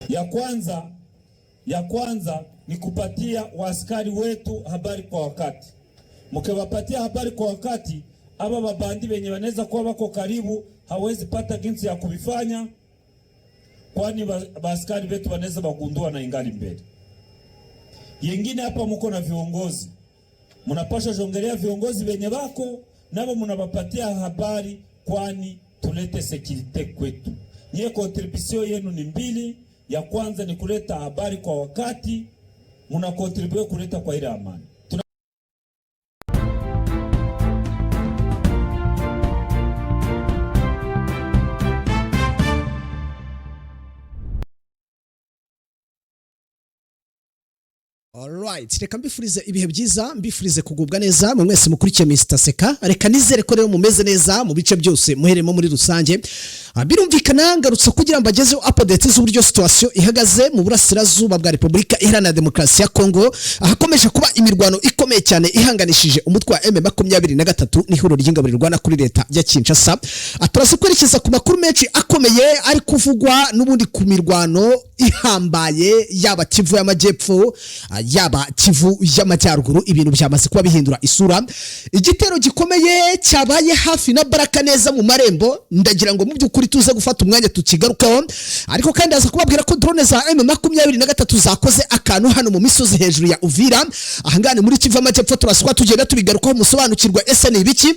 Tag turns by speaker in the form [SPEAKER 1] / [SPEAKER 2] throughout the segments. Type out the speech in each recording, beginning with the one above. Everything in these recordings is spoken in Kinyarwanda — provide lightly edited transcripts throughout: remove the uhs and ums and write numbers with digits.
[SPEAKER 1] Ya kwanza ni kupatia waaskari wetu habari kwa wakati. Mkiwapatia habari kwa wakati, aba babandi benye wanaweza kuwa wako karibu hawezi pata jinsi ya kuvifanya, kwani baaskari wetu wanaweza bagundua na ingali mbele. Yengine hapa muko na viongozi, munapasha jongelea viongozi benye bako nabo munabapatia habari, kwani tulete sécurité kwetu. Nyie contribution yenu ni mbili. Ya kwanza ni kuleta habari kwa wakati, muna contribuer kuleta kwa ile amani.
[SPEAKER 2] Alright, reka mbifurize ibihe byiza, mbifurize kugubwa neza mwe mwese mukurikiye Mr Seka. Reka nizere ko rero mumeze neza mu bice byose muheremo muri rusange. Birumvikana ngarutse kugira ngo mbagezeho update z'uburyo situation ihagaze mu burasirazuba bwa Repubulika Iharanira Demokarasi ya Kongo, ahakomeje kuba imirwano ikomeye cyane ihanganishije umutwe wa M23 n'ihuriro ry'ingabo rirwana kuri leta ya Kinshasa. Turaza kwerekeza ku makuru menshi akomeye ari kuvugwa n'ubundi ku mirwano ihambaye, yaba Kivu y'Amajyepfo, yaba Kivu y'Amajyaruguru. Ibintu byamaze kuba bihindura isura. Igitero gikomeye cyabaye hafi na Baraka neza mu marembo, ndagira ngo mu by'ukuri tuze gufata umwanya tukigarukaho. Ariko kandi aza kubabwira ko drone za M23 zakoze akantu hano mu misozi hejuru ya Uvira, ahangane muri Kivu y'Amajyepfo. Turaswa tugenda tubigarukaho musobanukirwa ese ni ibiki.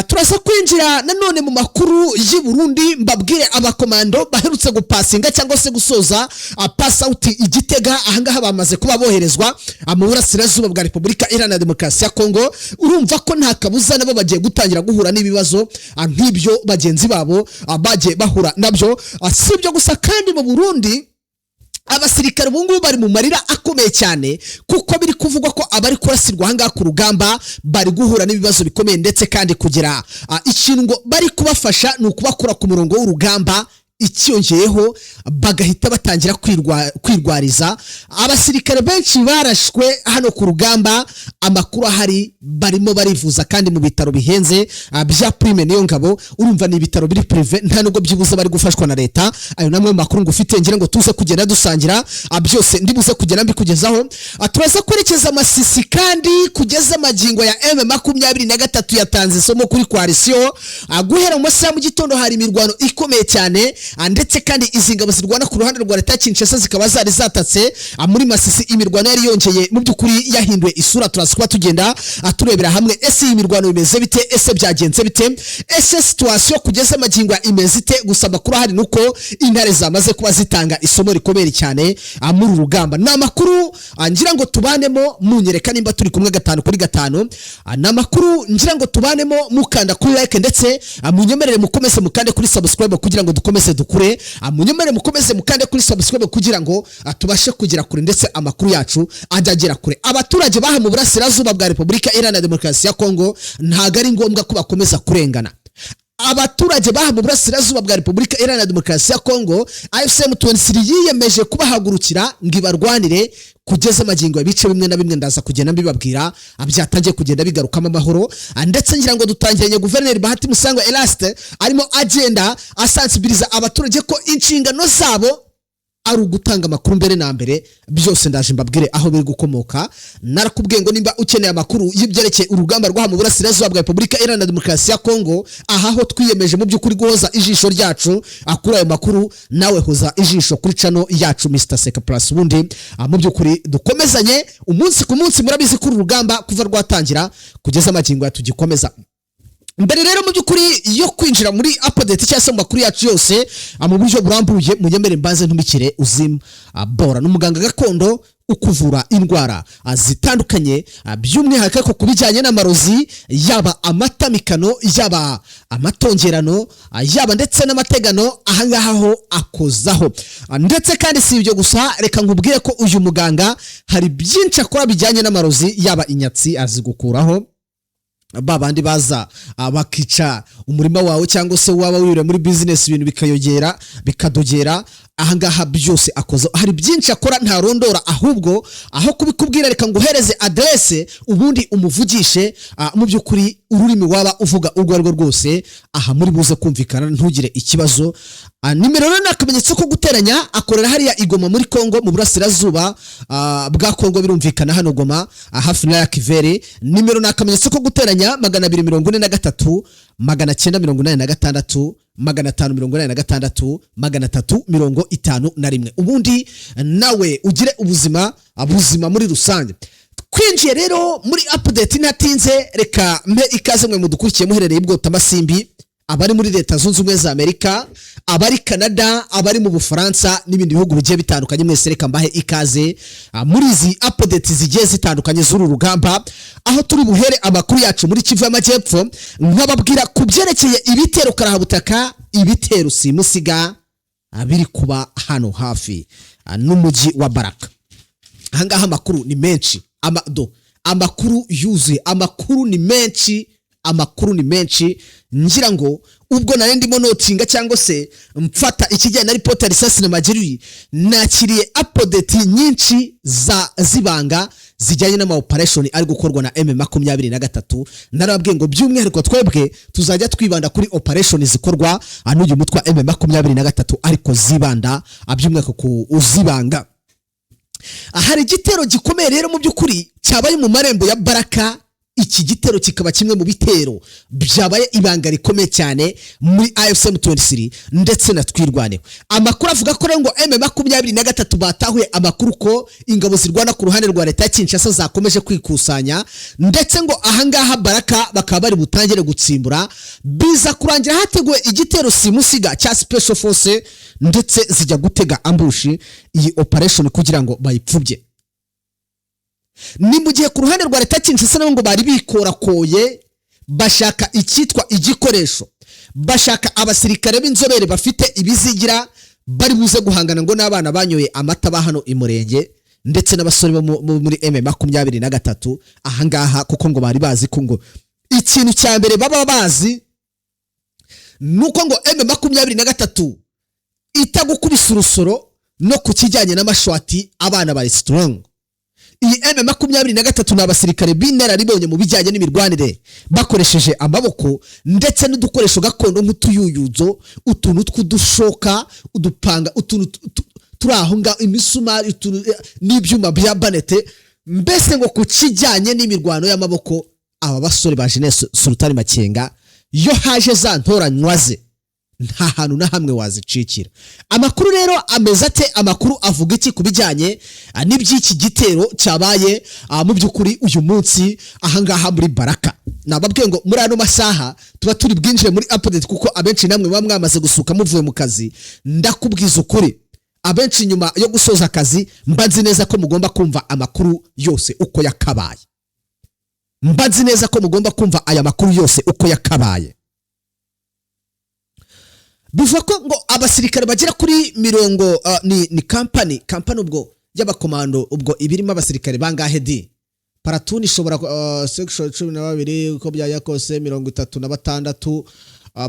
[SPEAKER 2] Turaza kwinjira nanone mu makuru y'i Burundi, mbabwire abakomando baherutse gupasinga cyangwa se gusoza pass out i Gitega. Ahangaha bamaze kuba boherezwa mu burasirazuba bwa Repubulika Iharanira Demokarasi ya Kongo. Urumva ko nta kabuza nabo bagiye gutangira guhura n'ibibazo nk'ibyo bagenzi babo bagiye bahura nabyo. Si ibyo gusa kandi, mu Burundi abasirikare ubu ngubu bari mu marira akomeye cyane, kuko biri kuvugwa ko abari kurasirwa ahangaha ku rugamba bari guhura n'ibibazo bikomeye, ndetse kandi kugira ikintu ngo bari kubafasha ni ukubakura ku murongo w'urugamba, ikiyongeyeho bagahita batangira kwirwariza. Abasirikare benshi barashwe hano ku rugamba, amakuru ahari barimo barivuza kandi mu bitaro bihenze bya Prime Niyo Ngabo. Urumva ni ibitaro biri privé, nta nubwo byibuze bari gufashwa na leta. Ayo namwe mu makuru ngufite ngira ngo tuze kugenda dusangira, byose ndibuze kugenda mbikugezaho. Turaza kwerekeza Masisi kandi kugeza amagingo ya M23 yatanze isomo kuri coalition. Guhera mu masaha mu gitondo hari imirwano ikomeye cyane, ndetse kandi izi ngabo zirwana ku ruhande rwa leta ya Kinshasa zikaba zari zatatse muri Masisi. Imirwano yari yongeye mu by'ukuri yahinduye isura. Turaza kuba tugenda turebera hamwe ese iyi mirwano bimeze bite, ese byagenze bite, ese situation kugeza amagingo ya imeze ite. Gusa amakuru ahari nuko intare zamaze kuba zitanga isomo rikomeye cyane muri uru rugamba. Ni amakuru ngira ngo tubanemo, munyereka nimba turi kumwe gatanu kuri gatanu. Ni amakuru ngira ngo tubanemo mukanda kuri like, ndetse munyemerere mukomeze mukande kuri subscribe kugira ngo dukomeze dukure. Munyemerere mukomeze mukande kuri subscribe kugira ngo tubashe kugera kure, ndetse amakuru yacu ajya agera kure. Abaturage baha mu burasirazuba bwa Repubulika Iharanira Demokarasi ya Kongo ntabwo ari ngombwa ko bakomeza kurengana. Abaturage baha mu burasirazuba bwa Repubulika Iharanira Demokarasi ya Kongo, AFC M23 yiyemeje kubahagurukira ngo ibarwanire. Kugeza amagingo, ibice bimwe na bimwe ndaza kugenda mbibabwira byatangiye kugenda bigarukamo amahoro. Ndetse ngira ngo dutangiranye guverineri Bahati Musangwa Eraste arimo agenda asansibiriza abaturage ko inshingano zabo ari ugutanga amakuru mbere na mbere. Byose ndaje mbabwire aho biri gukomoka. Narakubwiye ngo nimba ukeneye amakuru y'ibyerekeye urugamba rwaha mu burasirazuba bwa Repubulika Iharanira Demokarasi ya Kongo, aha ho twiyemeje mu by'ukuri guhoza ijisho ryacu kuri ayo makuru, nawe hoza ijisho kuri channel yacu Mr Seka Plus, ubundi mu by'ukuri dukomezanye umunsi ku munsi. Murabizi ko uru rugamba kuva rwatangira kugeza amagingo ya tugikomeza. Mbere rero mu by'ukuri yo kwinjira muri update cyangwa se mu makuru yacu yose mu buryo burambuye, munyemere mbanze ntumikire Uzim Bora. Ni umuganga gakondo ukuvura indwara zitandukanye, by'umwihariko ariko ku bijyanye n'amarozi, yaba amatamikano, yaba amatongerano, yaba ndetse n'amategano, ahangaha ho akozaho. Ndetse kandi si ibyo gusa, reka nkubwire ko uyu muganga hari byinshi akora bijyanye n'amarozi, yaba inyatsi azigukuraho, ba bandi baza bakica umurima wawe, cyangwa se waba wibera muri business ibintu bikayogera bikadogera. Ahangaha byose akoze, hari byinshi akora ntarondora, ahubwo aho kubikubwira reka nguhereze aderese, ubundi umuvugishe. Mu by'ukuri ururimi waba uvuga urwo ari rwo rwose, aha muri buze kumvikana, ntugire ikibazo. Nimero rero ni akamenyetso ko guteranya. Akorera hariya i Goma muri Kongo, mu burasirazuba bwa Kongo, birumvikana hano Goma, hafi na Kivere. Nimero ni akamenyetso ko guteranya 243 986 586 351. Ubundi nawe ugire ubuzima buzima muri rusange. Twinjiye rero muri update ntatinze. Reka mpe ikaze mwe mudukurikiye muherereye i Bwotamasimbi, abari muri Leta Zunze Ubumwe za Amerika, abari Canada, abari mu Bufaransa n'ibindi bihugu bigiye bitandukanye. Mwese reka mbahe ikaze muri izi update zigiye zitandukanye z'uru rugamba, aho turi buhere amakuru yacu muri Kivu y'Amajyepfo, nkababwira ku byerekeye ibitero karahabutaka, ibitero simusiga biri kuba hano hafi n'umujyi wa Baraka. Ahangaha amakuru ni menshi, amakuru yuzuye, amakuru ni menshi, amakuru ni menshi. Ngira ngo ubwo nari ndimo notinga cyangwa se mfata ikijyanye na ripoti ya risasi na majeruhi, nakiriye update nyinshi za zibanga zijyanye n'ama operation ari gukorwa na M23. Narababwiye ngo by'umwihariko twebwe tuzajya twibanda kuri operation zikorwa n'uyu mutwe wa M23, ariko zibanda by'umwihariko ku uzibanga. Hari igitero gikomeye rero mu by'ukuri cyabaye mu marembo ya Baraka. Iki gitero kikaba kimwe mu bitero byabaye ibanga rikomeye cyane muri AFC M23 ndetse na Twirwaneho. Amakuru avuga ko rero ngo M23 batahuye amakuru ko ingabo zirwana ku ruhande rwa leta ya Kinshasa zakomeje kwikusanya, ndetse ngo ahangaha Baraka bakaba bari butangire gutsimbura. Biza kurangira hateguwe igitero simusiga cya special force, ndetse zijya gutega ambush iyi operation kugira ngo bayipfubye. Ni mu gihe ku ruhande rwa leta ya Kinshasa nabo ngo bari bikorakoye, bashaka icyitwa igikoresho, bashaka abasirikare b'inzobere bafite ibizigira bari buze guhangana ngo n'abana banyoye amata ba hano i Murenge, ndetse n'abasore bo muri M23 ahangaha, kuko ngo bari bazi ko ngo ikintu cya mbere baba bazi nuko ngo M23 itagukubisa urusoro no ku kijyanye n'amashwati, abana bari strong. Iyi M23 ni abasirikare b'inararibonye mu bijyanye n'imirwanire bakoresheje amaboko ndetse n'udukoresho gakondo nk'utuyuyuzo, utuntu tw'udushoka, udupanga, utuntu turi aho ngaho, imisumari, utuntu n'ibyuma bya banete. Mbese ngo ku kijyanye n'imirwano y'amaboko, aba basore ba Jeunesse Sultani Makenga, iyo haje za ntoranywa ze, nta hantu na hamwe wazicikira. Amakuru rero ameze ate? Amakuru avuga iki ku bijyanye n'iby'iki gitero cyabaye mu by'ukuri uyu munsi ahangaha muri Baraka? Nababwiye ngo muri ano masaha tuba turi bwinjire muri update, kuko abenshi namwe muba mwamaze gusuka muvuye mu kazi. Ndakubwiza ukuri, abenshi nyuma yo gusoza akazi mba nzi neza ko mugomba kumva amakuru yose uko yakabaye. Mba nzi neza ko mugomba kumva aya makuru yose uko yakabaye. Bivuga ko ngo abasirikare bagera kuri mirongo ni kampani ubwo y'abakomando, ubwo ibirimo abasirikare bangahe di? Platoon ishobora section 12, uko byajya kose 36.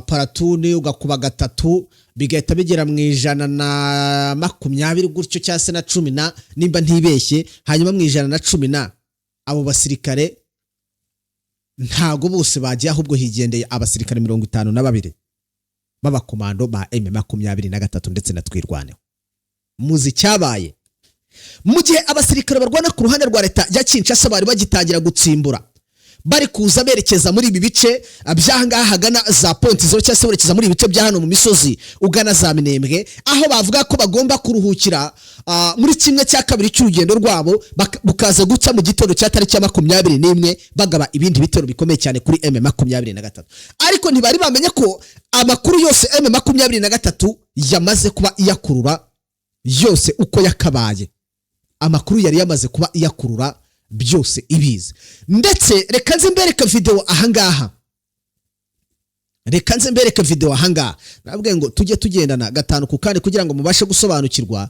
[SPEAKER 2] Platoon ugakuba gatatu, bigahita bigera mu 120 gutyo, cyangwa se na cumi na, nimba ntibeshye. Hanyuma mu 110 na abo basirikare ntago bose bagiye, ahubwo higendeye abasirikare 52 b'abakomando ba M23 ndetse na Twirwaneho. Muzi cyabaye mu gihe abasirikare barwana ku ruhande rwa leta ya Kinshasa bari bagitangira gutsimbura, bari kuza berekeza muri ibi bice by'ahangaha hagana za Point Zero, cyangwa se berekeza muri ibi bice bya hano mu misozi ugana za Minembwe, aho bavuga ko bagomba kuruhukira muri kimwe cya kabiri cy'urugendo rwabo, bukaza guca mu gitondo cya tariki ya 21, bagaba ibindi bitero bikomeye cyane kuri M23. Ariko ntibari bamenye ko amakuru yose M23 yamaze kuba iyakurura yose uko yakabaye. Amakuru yari yamaze kuba iyakurura byose ibizi. Ndetse reka nze mbereke video ahangaha, reka nze mbereke video ahangaha. Nabwiye ngo tujye tugendana gatanu ku kandi kugira ngo mubashe gusobanukirwa.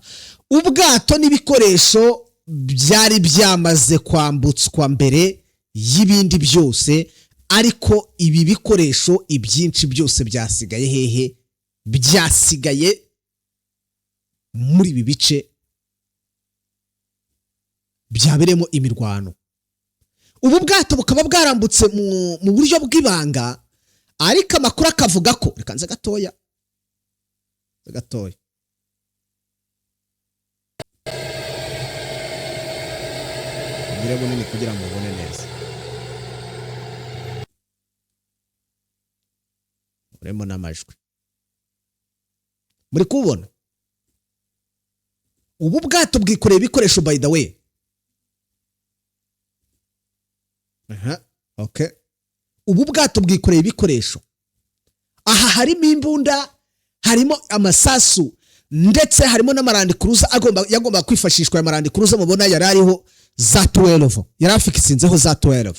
[SPEAKER 2] Ubwato n'ibikoresho byari byamaze kwambutswa mbere y'ibindi byose, ariko ibi bikoresho ibyinshi byose byasigaye hehe? Byasigaye Muri ibi bice byabereyemo imirwano, ubu bwato bukaba bwarambutse mu buryo bw'ibanga, ariko amakuru akavuga ko, reka nze gatoya, nze gatoya. Ngire bunini kugira ngo mubone neza, uremo n'amajwi. Muri kubona ubu bwato bwikoreye ibikoresho, by the way. Aha, okay. Ubu bwato bwikoreye ibikoresho. Aha harimo imbunda, harimo amasasu, ndetse harimo n'ama Land Cruiser agomba yagomba kwifashishwa. Aya ma Land Cruiser mubona yari ariho za 12, yari afikisinzeho za 12.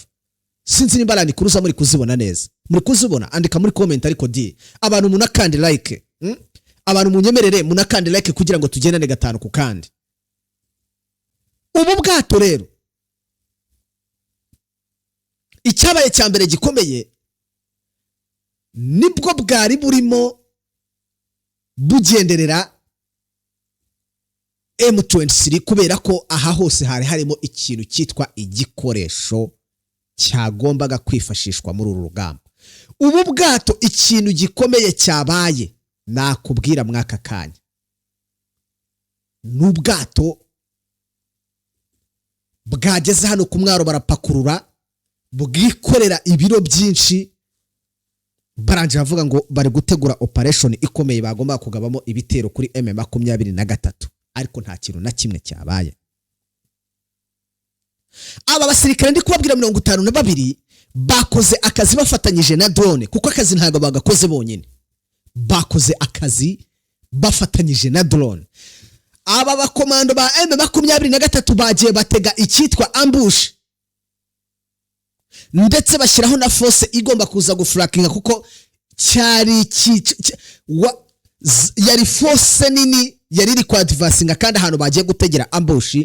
[SPEAKER 2] Sinzi nimba Land Cruiser muri kuzibona neza. Muri kuzibona? Andika muri comment. Ariko di abantu munakandi like, Abantu munyemerere munakandi like kugira ngo tugendane gatanu ku kandi. Ubu bwato rero, icyabaye cya mbere gikomeye, nibwo bwari burimo bugenderera M23, kubera ko aha hose hari harimo ikintu cyitwa igikoresho cyagombaga kwifashishwa muri uru rugamba. Ubu bwato, ikintu gikomeye cyabaye nakubwira mwaka kanya, ni ubwato bwageze hano ku mwaro, barapakurura, bwikorera ibiro byinshi. Barangije bavuga ngo bari gutegura operation ikomeye bagomba kugabamo ibitero kuri M23, ariko nta kintu na kimwe cyabaye. Aba basirikare ndi kubabwira 52 bakoze akazi bafatanyije na drone, kuko akazi ntabwo bagakoze bonyine, bakoze akazi bafatanyije na drone. Aba bakomando ba M23 bagiye batega icyitwa ambush, ndetse bashyiraho na force igomba kuza guflankinga, kuko cyari yari force nini yari iri kwadvancinga, kandi ahantu bagiye gutegera ambush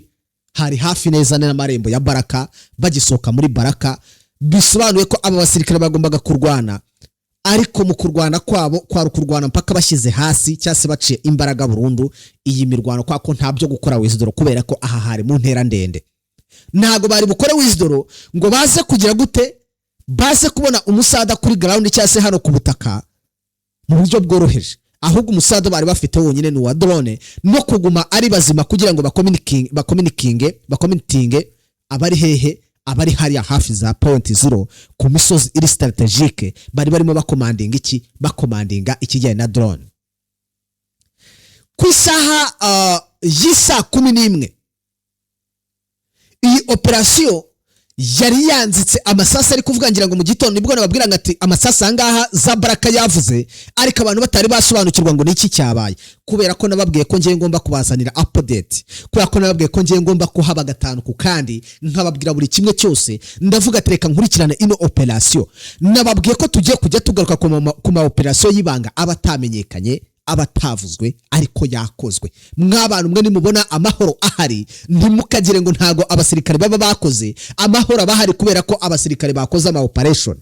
[SPEAKER 2] hari hafi neza n'amarembo ya Baraka. Bagisohoka muri Baraka, bisobanuye ko aba basirikare bagombaga kurwana, ariko mu kurwana kwabo kwari ukurwana mpaka bashyize hasi cyangwa se baciye imbaraga burundu iyi mirwano, kwa ko nta byo gukora withdraw, kubera ko aha hari mu ntera ndende. Ntabwo bari bukore withdraw ngo baze kugira gute, baze kubona umusada kuri ground cyangwa se hano ku butaka mu buryo bworoheje. Ahubwo umusada bari bafite wonyine ni uwa drone no kuguma ari bazima kugira ngo bakomunikinge abari hehe, abari hariya hafi za Point Zero ku misozi iri stratégique. Bari barimo bakomandinga iki? Bakomandinga ikijyanye na drone. Ku isaha y'isaa 11 iyi operasiyo yari yanzitse, amasasu ari kuvuga. Ngira ngo mu gitondo nibwo nababwira ngo ati amasasu ahangaha za Baraka yavuze, ariko abantu batari basobanukirwa ngo ni iki cyabaye, kubera ko nababwiye ko ngiye ngomba kubazanira update, kubera ko nababwiye ko ngiye ngomba kuhaba gatanu ku kandi, nkababwira buri kimwe cyose. Ndavuga ati reka nkurikirane ino operasiyo. Nababwiye ko tugiye kujya tugaruka ku ma operasiyo y'ibanga aba atamenyekanye, aba atavuzwe, ariko yakozwe. Mw'abantu mwe, nimubona amahoro ahari, ntimukagire ngo ntago abasirikare baba bakoze. Amahoro aba ahari kubera ko abasirikare bakoze ama operation.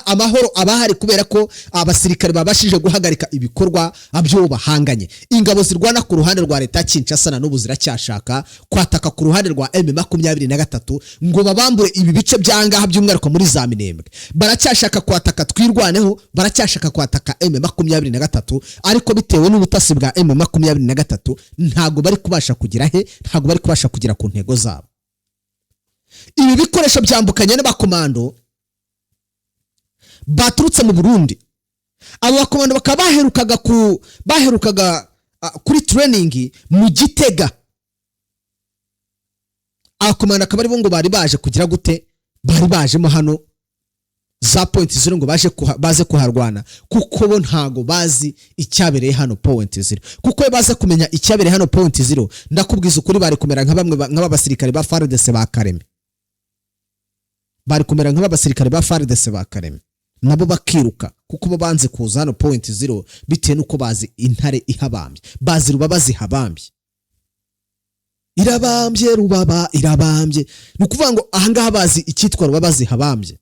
[SPEAKER 2] Amahoro aba ahari kubera ko abasirikare babashije guhagarika ibikorwa by'uwo bahanganye. Ingabo zirwana ku ruhande rwa leta ya Kinshasa na n'ubu ziracyashaka kwataka ku ruhande rwa M23 ngo babambure ibi bice by'ahangaha, by'umwihariko muri za Minembwe. Baracyashaka kwataka Twirwaneho, baracyashaka kwataka M23, ariko bitewe n'ubutasi bwa M23 ntabwo bari kubasha kugera he, ntabwo bari kubasha kugera ku ntego zabo. Ibi bikoresho byambukanye n'abakomando baturutse mu Burundi. Abo bakomando bakaba baherukaga kuri training mu Gitega. Abakomando akaba aribo ngo bari baje kugira gute, bari bajemo hano za Point Zero ngo baze kuharwana, kuko bo ntago bazi icyabereye hano Point Zero. Kuko iyo baza kumenya icyabereye hano Point Zero, ndakubwiza ukuri, bari kumera nka bamwe nk'aba basirikare ba FARDC ba Kareme, bari kumera nk'aba basirikare ba FARDC ba Kareme, nabo bakiruka, kuko bo banze kuza hano Point Zero bitewe n'uko bazi intare ihabambye, bazi Rubaba zihabambye. Irabambye, Rubaba irabambye. Ni ukuvuga ngo ahangaha bazi icyitwa Rubaba zihabambye.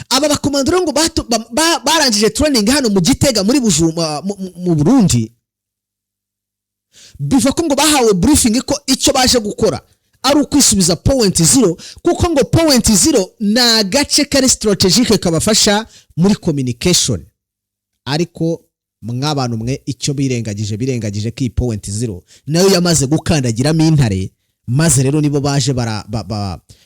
[SPEAKER 2] Aba bakomando rero ngo barangije training hano mu Gitega, muri Bujuma, mu Burundi. Biva ko ngo bahawe briefing ko icyo baje gukora ari ukwisubiza Point Zero, kuko ngo Point Zero ni agace kari stratégique kabafasha muri communication. Ariko mw'abantu mwe, icyo birengagije ko iyi Point Zero nayo yamaze gukandagiramo intare. Maze rero nibo baje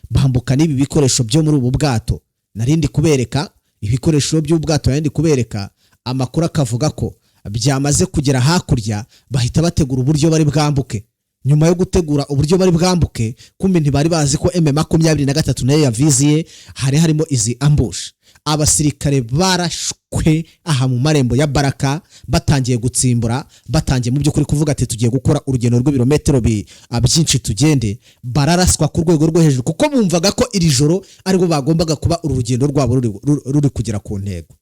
[SPEAKER 2] bambuka n'ibi bikoresho byo muri ubu bwato narindi kubereka, ibikoresho by'ubwato narindi kubereka. Amakuru akavuga ko byamaze kugera hakurya, bahita bategura uburyo bari bwambuke. Nyuma yo gutegura uburyo bari bwambuke, kumbe ntibari bazi ko M23 nayo yaviziye, hari harimo izi ambush. Abasirikare barashwe aha mu marembo ya Baraka, batangiye gutsimbura, batangiye mu by'ukuri kuvuga ati: "Tugiye gukora urugendo rw'ibirometero byinshi, tugende." Bararaswa ku rwego rwo hejuru, kuko bumvaga ko iri joro aribwo bagombaga kuba uru rugendo rwabo ruri kugera ku ntego.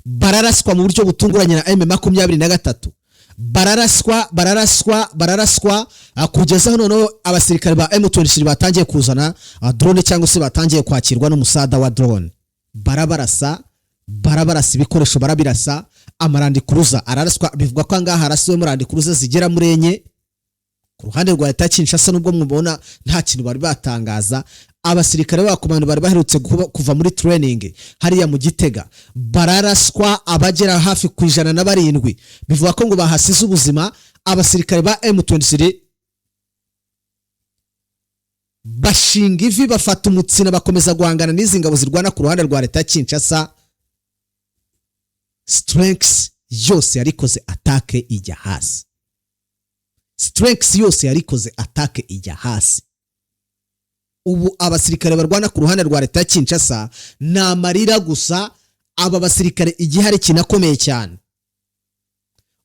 [SPEAKER 2] Bararaswa mu buryo butunguranye na M23, bararaswa, bararaswa, bararaswa, kugeza aho noneho abasirikare ba M23 batangiye kuzana drone, cyangwa se batangiye kwakirwa n'umusada wa drone. Barabarasa, barabarasa, ibikoresho barabirasa, ama Land Cruiser araraswa. Bivugwa ko ahangaha harasiwemo Land Cruiser zigera muri enye ku ruhande rwa leta ya Kinshasa, nubwo mubona nta kintu bari batangaza. Abasirikare b'abakomando bari baherutse kuva muri training hariya mu Gitega bararaswa, abagera hafi ku 107 bivuga ko ngo bahasize ubuzima. Abasirikare ba M23 bashinga ivi, bafata umutsina, bakomeza guhangana n'izi ngabo zirwana ku ruhande rwa leta ya Kinshasa. Strengths yose yarikoze attaque ijya hasi, strengths yose yarikoze attaque ijya hasi. Ubu abasirikare barwana ku ruhande rwa leta ya Kinshasa ni amarira gusa. Aba basirikare, igihari kinakomeye cyane,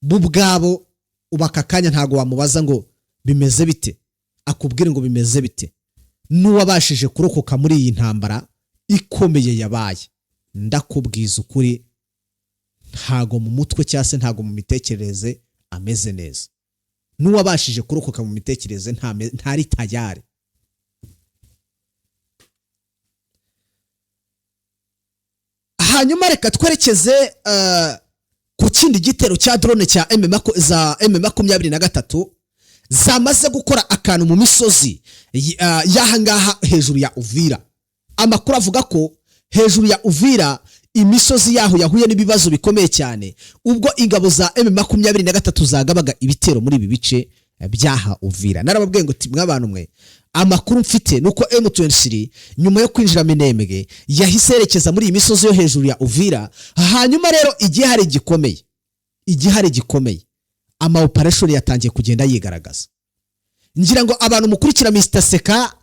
[SPEAKER 2] bo ubwabo ubu aka kanya ntabwo wamubaza ngo bimeze bite, akubwire ngo bimeze bite. N'uwabashije kurokoka muri iyi ntambara ikomeye yabaye, ndakubwiza ukuri, ntago mu mutwe cyangwa se ntago mu mitekerereze ameze neza. N'uwabashije kurokoka mu mitekerereze ntari tayari. Hanyuma reka twerekeze ku kindi gitero cya drone cya za M23 zamaze gukora akantu mu misozi y'aha ngaha hejuru ya Uvira. Amakuru avuga ko hejuru ya Uvira imisozi yaho yahuye n'ibibazo bikomeye cyane ubwo ingabo za M23 zagabaga ibitero muri ibi bice byaha Uvira. Narababwiye ngo mw'abantu mwe, amakuru mfite nuko M23 nyuma yo kwinjira Minembwe yahise yerekeza muri iyi misozi yo hejuru ya Uvira. Hanyuma rero igihari gikomeye, ama operation yatangiye kugenda yigaragaza. Ngira ngo abantu mukurikira Mr Seka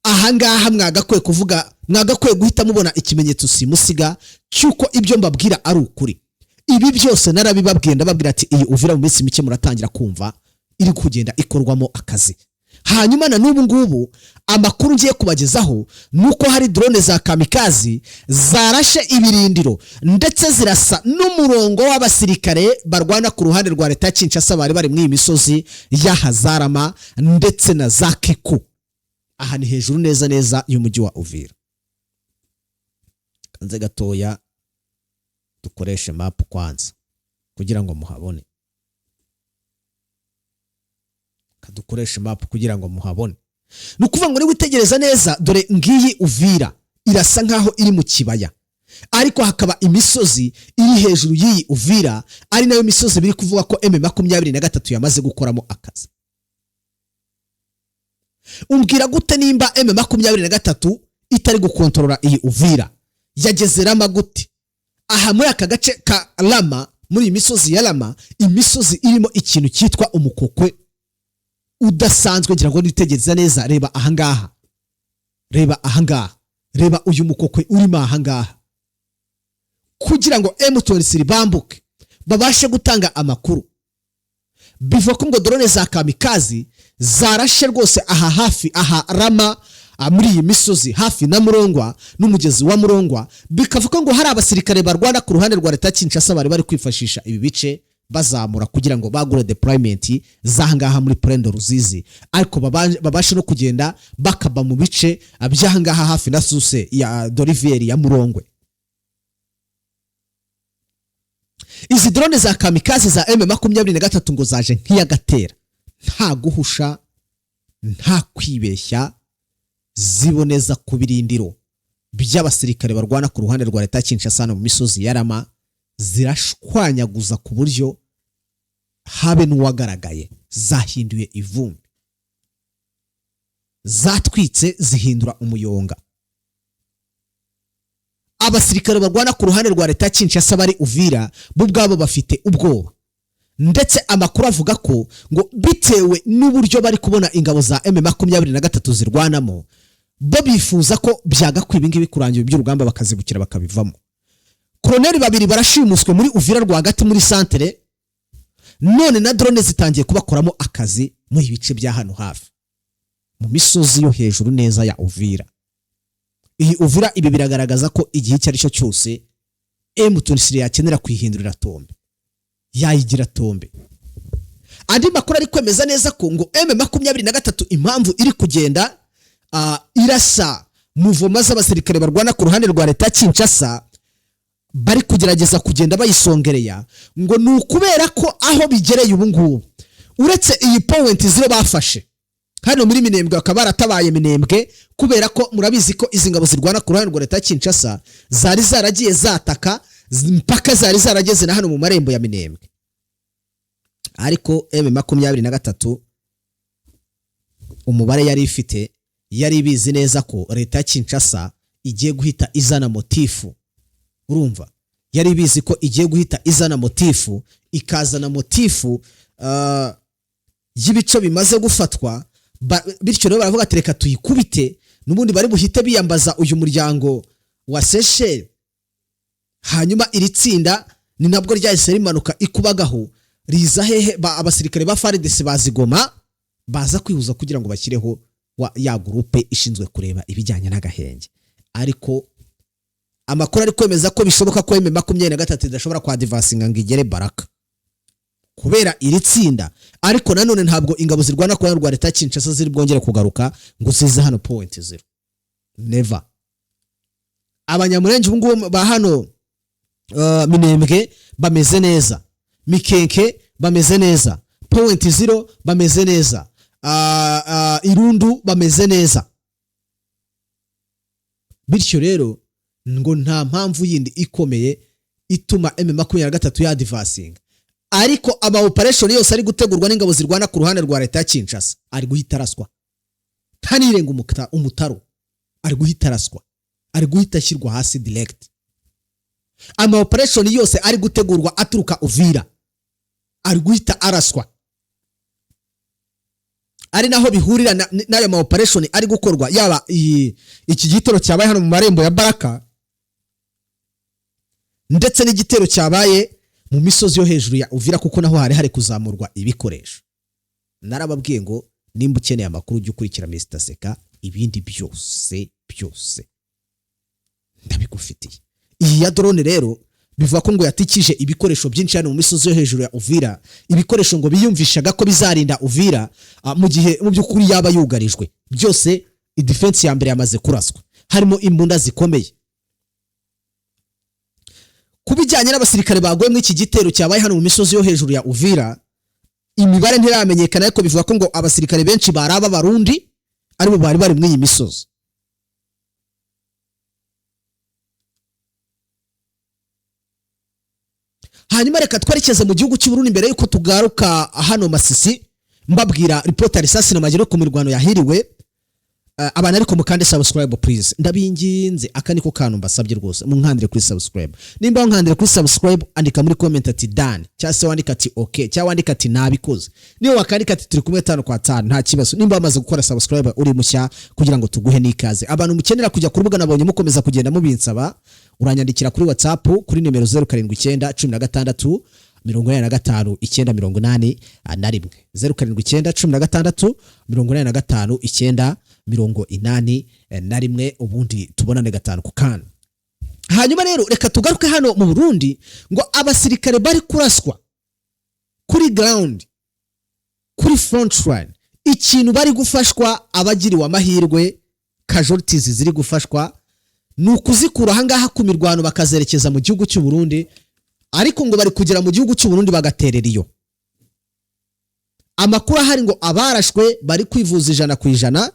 [SPEAKER 2] ahangaha mwagakwiye kuvuga, mwagakwiye guhita mubona ikimenyetso simusiga cy'uko ibyo mbabwira ari ukuri. Ibi byose narabibabwiye, ndababwira ati iyi Uvira mu minsi mike muratangira kumva iri kugenda ikorwamo akazi. Hanyuma na n'ubu ngubu amakuru ngiye kubagezaho ni uko hari drone za kamikazi zarashe ibirindiro, ndetse zirasa n'umurongo w'abasirikare barwana ku ruhande rwa leta ya Kinshasa bari bari muri iyi misozi ya Hazarama ndetse na za Kiku. Aha ni hejuru neza neza y'umujyi wa Uvira. Kanze gatoya dukoreshe map kwanza kugira ngo muhabone. Kadukoreshe map kugira ngo muhabone. Ni ukuvuga ngo niba witegereza neza, dore ngiyi Uvira, irasa nkaho iri mu kibaya, ariko hakaba imisozi iri hejuru y'iyi Uvira, ari nayo misozi biri kuvuga ko M23 yamaze gukoramo akazi. Umbwira gute nimba M23 itari gukontorora iyi Uvira, yageze Rama gute? Aha muri aka gace ka Rama, muri iyi misozi ya Rama, imisozi irimo ikintu cyitwa umukokwe udasanzwe. Ngira ngo nitegereza neza, reba ahangaha, reba ahangaha, reba uyu mukokwe urimo ahangaha. Kugira ngo M23 bambuke babashe gutanga amakuru, bivuga ko ngo drone za kamikazi zarashe rwose aha hafi aha Rama, muri iyi misozi hafi na Murongwa n'umugezi wa Murongwa. Bikavuga ngo hari abasirikare barwana ku ruhande rwa leta ya Kinshasa bari bari kwifashisha ibi bice. Bazamura kugira ngo bagure deployment z'ahangaha muri Plaine de Ruzizi, ariko babashe no kugenda bakaba mu bice by'ahangaha hafi na source ya de rivière ya Murongwe. Izi drone za kamikaze za M23 ngo zaje nk'iyagatera, nta guhusha, nta kwibeshya, ziboneza ku birindiro by'abasirikare barwana ku ruhande rwa leta ya Kinshasa hano mu misozi ya Rama, zirashwanyaguza ku buryo habe n'uwagaragaye. Zahinduye ivumbi, zatwitse, zihindura umuyonga. Abasirikare barwana ku ruhande rwa leta ya Kinshasa bari Uvira bo ubwabo bafite ubwoba, ndetse amakuru avuga ko ngo bitewe n'uburyo bari kubona ingabo za M23 zirwanamo, bo bifuza ko byagakwiye ibingibi kurangira, iby'urugamba bakazibukira bakabivamo. Koroneri babiri barashimuswe muri Uvira rwagati muri santere, none na drone zitangiye kubakoramo akazi mu bice bya hano hafi mu misozi yo hejuru neza ya Uvira. Iyi Uvira, ibi biragaragaza ko igihe icyo ari cyo cyose M23 yakenera kuyihindurira tombe, yayigira tombe. Andi makuru ari kwemeza neza ko ngo M23 impamvu iri kugenda irasa mouvement z'abasirikare barwana ku ruhande rwa leta ya Kinshasa, bari kugerageza kugenda bayisongereya, ngo ni ukubera ko aho bigereye ubu ngubu, uretse iyi point zero bafashe hano muri Minembwe, bakaba baratabaye Minembwe, kubera ko murabizi ko izi ngabo zirwana ku ruhande rwa leta ya Kinshasa zari zaragiye zataka mpaka zari zarageze na hano mu marembo ya Minembwe. Ariko M23 umubare yari ifite, yari ibizi neza ko leta ya Kinshasa igiye guhita izana motif. Urumva, yari ibizi ko igiye guhita izana motif, ikazana motif y'ibice bimaze gufatwa. Bityo rero baravuga ati: "Reka tuyikubite." N'ubundi bari buhite biyambaza uyu muryango wa Seychelles. Hanyuma iri tsinda ni nabwo ryahise rimanuka ikubagaho, riza hehe? Abasirikare ba FARDC bazigoma baza kwihuza kugira ngo bashyireho ya groupe ishinzwe kureba ibijyanye n'agahenge. Ariko amakuru ari kwemeza ko bishoboka ko M23 idashobora kwadvancinga ngo igere Baraka kubera iri tsinda. Ariko nanone ntabwo ingabo zirwana ku ruhande rwa leta ya Kinshasa ziri bwongere kugaruka ngo zize hano point zero, never. Abanyamurenge ubu ngubu ba hano Minembwe bameze neza, Mikenke bameze neza, point zero bameze neza, Irundu bameze neza. Bityo rero ngo nta mpamvu yindi ikomeye ituma M23 yadvancinga. Ariko ama operation yose ari gutegurwa n'ingabo zirwana ku ruhande rwa leta ya Kinshasa ari guhita araswa, ntanirenga umutaro, ari guhita araswa, ari guhita ashyirwa hasi direct. Ama operation yose ari gutegurwa aturuka Uvira ari guhita araswa, ari naho bihurira n'ayo ma operation ari gukorwa, yaba iki gitero cyabaye hano mu marembo ya Baraka, ndetse n'igitero cyabaye mu misozi yo hejuru ya Uvira, kuko naho hari hari kuzamurwa ibikoresho. Narababwiye ngo nimba ukeneye amakuru ujye ukurikira Mr Seka, ibindi byose byose ndabigufitiye. Iyi ya drone rero bivuga ko ngo yatikije ibikoresho byinshi hano mu misozi yo hejuru ya Uvira, ibikoresho ngo biyumvishaga ko bizarinda Uvira mu gihe mu by'ukuri yaba yugarijwe. Byose idefense ya mbere yamaze kuraswa, harimo imbunda zikomeye. Ku bijyanye n'abasirikare baguye muri iki gitero cyabaye hano mu misozi yo hejuru ya Uvira, imibare ntiramenyekana, ariko bivuga ko ngo abasirikare benshi bari ab'Abarundi, aribo bari bari muri iyi misozi. Hanyuma reka twerekeze mu gihugu cy'u Burundi mbere yuko tugaruka hano Masisi, mbabwira ripoti ya risasi na magero ku mirwano yahiriwe. Abantu ariko mukande subscribe please, ndabinginze. Aka niko kantu mbasabye rwose, munkandire kuri subscribe. Nimba wankandire kuri subscribe, andika muri comment ati "done", cyangwa se wandika ati "okay", cyangwa wandika ati "nabikoze". Niyo wakandika ati "turi kumwe tano kwa tano", nta kibazo. Nimba wamaze gukora subscribe uri mushya, kugira ngo tuguhe n'ikaze. Abantu mukenera kujya ku rubuga, nabonye mukomeza kugenda mubinsaba, uranyandikira kuri WhatsApp kuri nimero 079 16 85 981, 079 16 85 981, ubundi tubonane gatanu ku kana. Hanyuma rero reka tugaruke hano mu Burundi, ngo abasirikare bari kuraswa. Kuri ground, kuri front line, ikintu bari gufashwa, abagiriwe amahirwe, casualties ziri gufashwa ni ukuzikura ahangaha ku mirwano bakazerekeza mu gihugu cy'u Burundi, ariko ngo bari kugera mu gihugu cy'u Burundi bagaterera iyo. Amakuru ahari ngo abarashwe bari kwivuza 100%,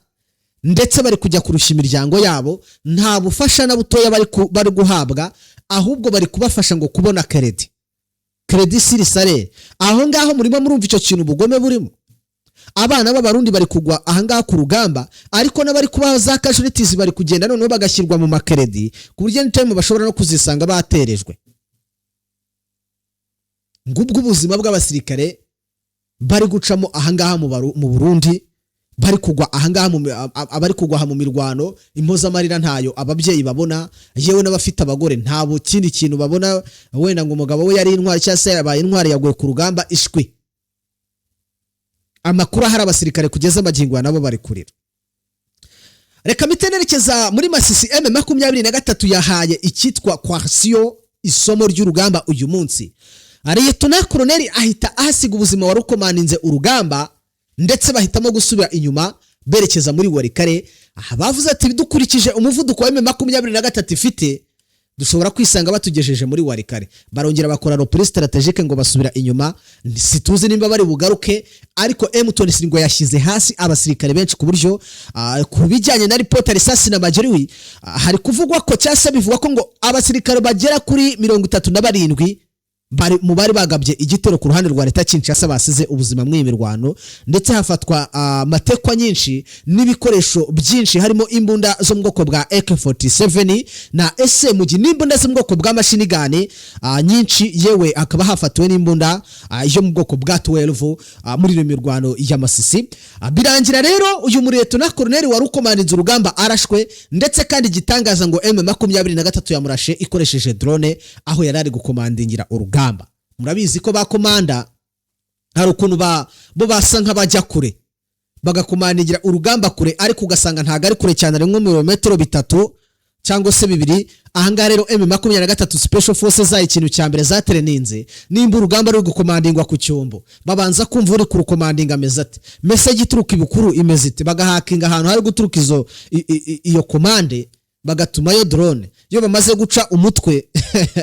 [SPEAKER 2] ndetse bari kujya kurusha imiryango yabo. Nta bufasha na butoya bari guhabwa, ahubwo bari kubafasha ngo kubona crédit, crédit sur salaire. Aho ngaho murimo murumva icyo kintu, ubugome burimo. Abana b'Abarundi bari kugwa ahangaha ku rugamba, ariko n'abari kubaha za casualties bari kugenda noneho bagashyirwa mu ma crédit, ku buryo anytime bashobora no kuzisanga baterejwe. Ngubwo ubuzima bw'abasirikare bari gucamo ahangaha mu Burundi, bari kugwa ahangaha abari kugwa aha mu mirwano. Impozamarira ntayo ababyeyi babona, yewe n'abafite abagore nta kindi kintu babona, wenda ngo umugabo we yari intwari cyangwa se yabaye intwari, yaguye ku rugamba, ishwi. Amakuru ahari, abasirikare kugeza amagingo aya nabo bari kurira. Reka mpite nerekeza muri Masisi. M23 yahaye icyitwa coalition isomo ry'urugamba uyu munsi. Liyetona Koroneli ahita ahasiga ubuzima wari ukomaninze urugamba, ndetse bahitamo gusubira inyuma berekeza muri Walikale. Aha bavuze ati: "Dukurikije umuvuduko wa M23 ifite, dushobora kwisanga batugejeje muri Walikale." Barongera bakora repli stratégique ngo basubira inyuma. Situzi nimba bari bugaruke, ariko M23 ngo yashyize hasi abasirikare benshi, ku buryo ku bijyanye na ripoti risasi na majeruhi, hari kuvugwa ko, cyangwa se bivugwa ko ngo abasirikare bagera kuri 37 bari mu bari bagabye igitero ku ruhande rwa leta Kinshasa basize ubuzima muri iyi mirwano, ndetse hafatwa amatekwa nyinshi n'ibikoresho byinshi, harimo imbunda zo mu bwoko bwa AK47 na SMG n'imbunda zo mu bwoko bwa machine gun nyinshi, yewe hakaba hafatiwe n'imbunda yo mu bwoko bwa 12 muri iyo mirwano ya Masisi. Birangira rero uyu muretona koroneli wari ukomanitse urugamba arashwe, ndetse kandi igitangaza ngo M23 yamurashe ikoresheje drone aho yari ari gukomandingira urugamba. Murabizi ko ba komanda hari ukuntu bo basa nk'abajya kure, bagakomandingira urugamba kure, ariko ugasanga ntabwo ari kure cyane, ari nko ibirometero 3 cyangwa se 2. Ahangaha rero M23 Special Forces zayo, ikintu cya mbere zatereninze, nimba urugamba ruri gukomandingwa ku cyombo, babanza kumva uri kurukomandinga ameze ate, message ituruka ibukuru imeze ite, bagahakinga ahantu hari guturuka izo iyo commande, bagatumayo drone. Iyo bamaze guca umutwe,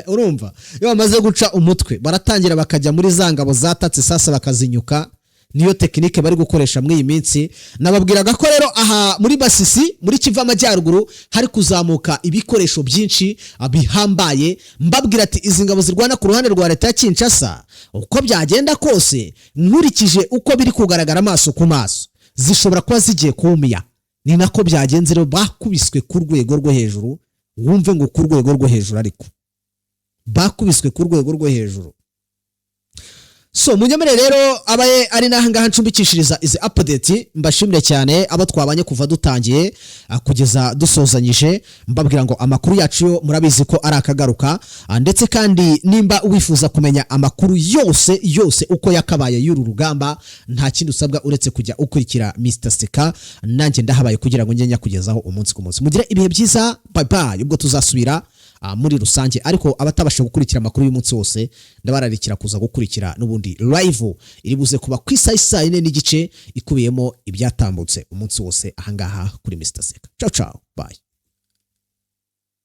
[SPEAKER 2] urumva, iyo bamaze guca umutwe, baratangira bakajya muri za ngabo zatatse, sasa bakazinyuka. Niyo technique bari gukoresha muri iyi minsi. Nababwiraga ko rero aha muri Masisi, muri Kivu Amajyaruguru, hari kuzamuka ibikoresho byinshi bihambaye. Mbabwira ati izi ngabo zirwana ku ruhande rwa leta ya Kinshasa, uko byagenda kose, nkurikije uko biri kugaragara amaso ku maso, zishobora kuba zigiye kumiya. Ni nako byagenze rero, bakubiswe ku rwego rwo hejuru. Wumve ngo ku rwego rwo hejuru, ariko bakubiswe ku rwego rwo hejuru. So munyemere rero abaye ari n'ahangaha ncumbikishiriza izi update. Mbashimire cyane abo twabanye kuva dutangiye kugeza dusozanyije. Mbabwira ngo amakuru yacu yo murabizi ko ari akagaruka, ndetse kandi nimba wifuza kumenya amakuru yose yose uko yakabaye y'uru rugamba, nta kindi usabwa uretse kujya ukurikira Mr Seka. Nanjye ndahabaye kugira ngo njye nyakugezaho umunsi ku munsi. Mugire ibihe byiza, bye bye. Ubwo tuzasubira muri rusange, ariko abatabasha gukurikira amakuru y'umunsi wose, ndabararikira kuza gukurikira n'ubundi live iri buze kuba ku isaha 4:30, ikubiyemo ibyatambutse umunsi wose ahangaha kuri Mr Seka. Ciao ciao, bye.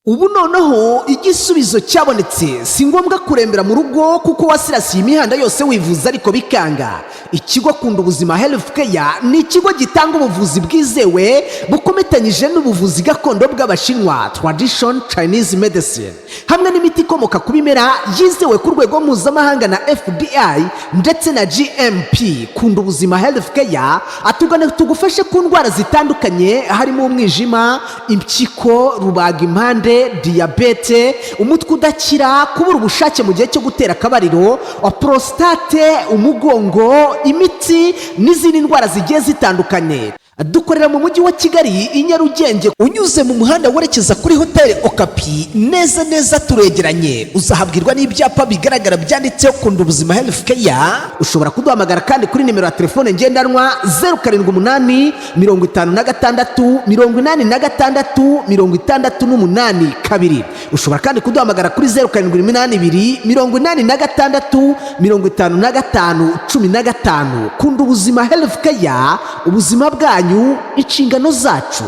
[SPEAKER 3] Ubu noneho igisubizo cyabonetse. Si ngombwa kurembera mu rugo kuko wasirasiye imihanda yose wivuza ariko bikanga. Ikigo Kunda Ubuzima Health Care ni ikigo gitanga ubuvuzi bwizewe bukomatanyije n'ubuvuzi gakondo bw'Abashinwa, Tradition Chinese Medicine, hamwe n'imiti ikomoka ku bimera yizewe ku rwego mpuzamahanga na FDA ndetse na GMP. Kunda Ubuzima Health Care, atugane tugufashe ku ndwara zitandukanye, harimo umwijima, impyiko, rubagimpande, diyabete, umutwe udakira, kubura ubushake mu gihe cyo gutera akabariro, prostate, umugongo, imitsi n'izindi ndwara zigiye zitandukanye. Dukorera mu mujyi wa Kigali, i Nyarugenge, unyuze mu muhanda werekeza kuri Hoteli Okapi, neza neza turegeranye. Uzahabwirwa n'ibyapa bigaragara byanditseho Kunda Ubuzima Health Care. Ushobora kuduhamagara kandi kuri nimero ya telefone ngendanwa 0785 686 882. Ushobora kandi kuduhamagara kuri 0782 86 55 15. Kunda Ubuzima Health Care, ubuzima bwanyu inshingano zacu.